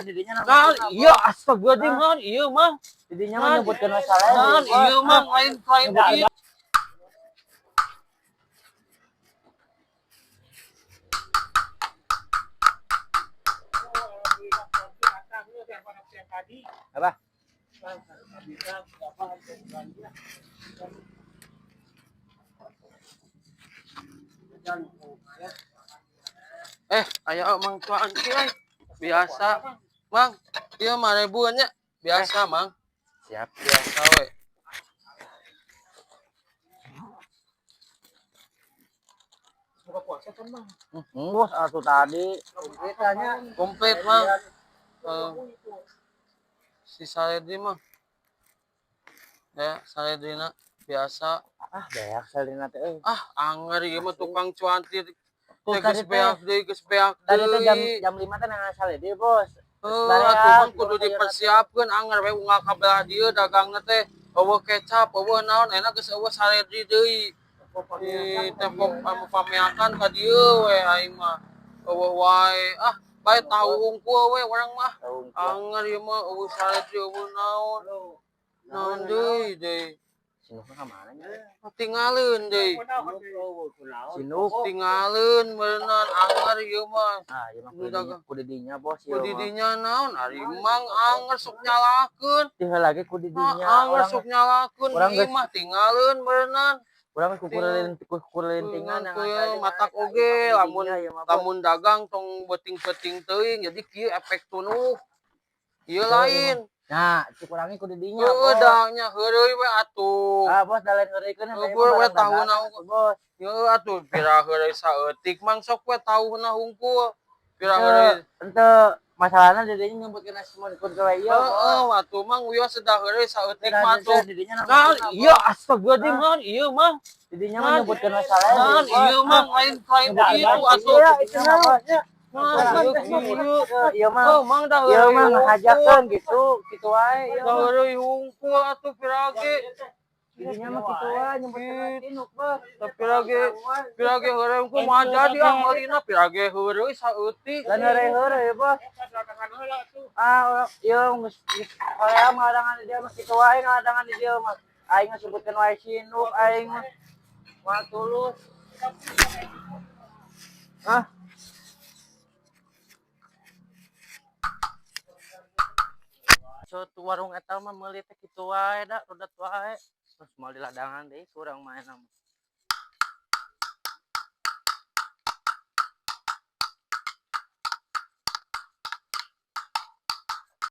Didinya. Nah, iya astagfirullahaladzim, naon ieu mah. Didinya mah nyebutkeun masalah. Naon ieu mah, lain lain ieu. Apa? Eh, aya Mang Tuan euy. Biasa. Mang, ieu mah ribuan nya. Biasa, Mang. Siap. Biasa we. Buka puasa kan, Bang? Bos atuh tadi. Komplit, Mang. Eh, si Saledri mah. Ya, Saledrina biasa. Ah, beak salina teh euy. Ah, anger ieu mah tukang cuantir. Tuh, Teh tadi geus teh. beak deui, geus beak Tadi teh jam deui. jam 5 teh nang saledi, Bos. Heuh, Bareak, atuh mah kudu sayur. Dipersiapkeun anger we unggal ka belah dieu dagangna teh. Euweuh kecap, euweuh naon, enak geus euweuh saledri deui. Di tempo anu pameakan ka dieu we aing mah. Euweuh wae. Ah, bae tahu hungkul we urang mah. Anger ieu mah euweuh saledri euweuh naon. Naon deui deui. Sinuk ka mana nya? Tingaleun deui. Sinuk. Tingaleun meureunnan anger ieu mah. Ah, ieu mah Nu dagang. kudu dinya, Bos. Ieu Ku mah. didinya naon ari Mang anger sok nyalakeun. Teu lagi ku didinya. Ah, anger Urang sok nyalakeun urang di geus- imah tingaleun meureunnan. urang geus kukurelintingan Kukurelintingan matak oge lamun lamun dagang tong beuting-beuting teuing jadi kieu efek tunuh. Ieu lain. Nah, cik urangnya ku didinya, Heueuh Bos. dah nya heureuy we atuh. Ah, Bos, da lain ngeureuykeun Heueuh we tahuna. Bos. Heueuh atuh pira heureuy saeutik Mang sok we tahuhna hungkul. Pira heureuy. Ente masalahna didinya nyebutkeun semua kun ke ieu. Heeh atuh Mang wios da heureuy saeutik mah atuh. Didinya. Nah, iya astagfirullahaladzim, naon ieu mah. Didinya mah nyebutkeun masalah. Naon ieu mah, lain lain kitu atuh. Iya, itu mah. Nah, ieu kieu. Ieu mah. Oh, Mang dah Ieu mah heureuy ngahajakeun gitu, kitu wae ieu Dah mah. heureuy hungkul atuh pirage. Didinya mah kitu wae nyebutkeun tinuk, Bos. Tapi lagi pirage heureuy hungkul moal jadi ah meulina pirage heureuy saeutik. Lan heureuy-heureuy, Bos. Ah, ieu geus geus hoream ngadangan di dieu mah kitu wae ngadangan di dieu mah. Aing mah sebutkeun wae sinuk aing mah. Moal tulus. Ah. Suatu warung eta mah meuli teh kitu wae da, rudet wae. Terus moal di ladangan deui kurang main mah.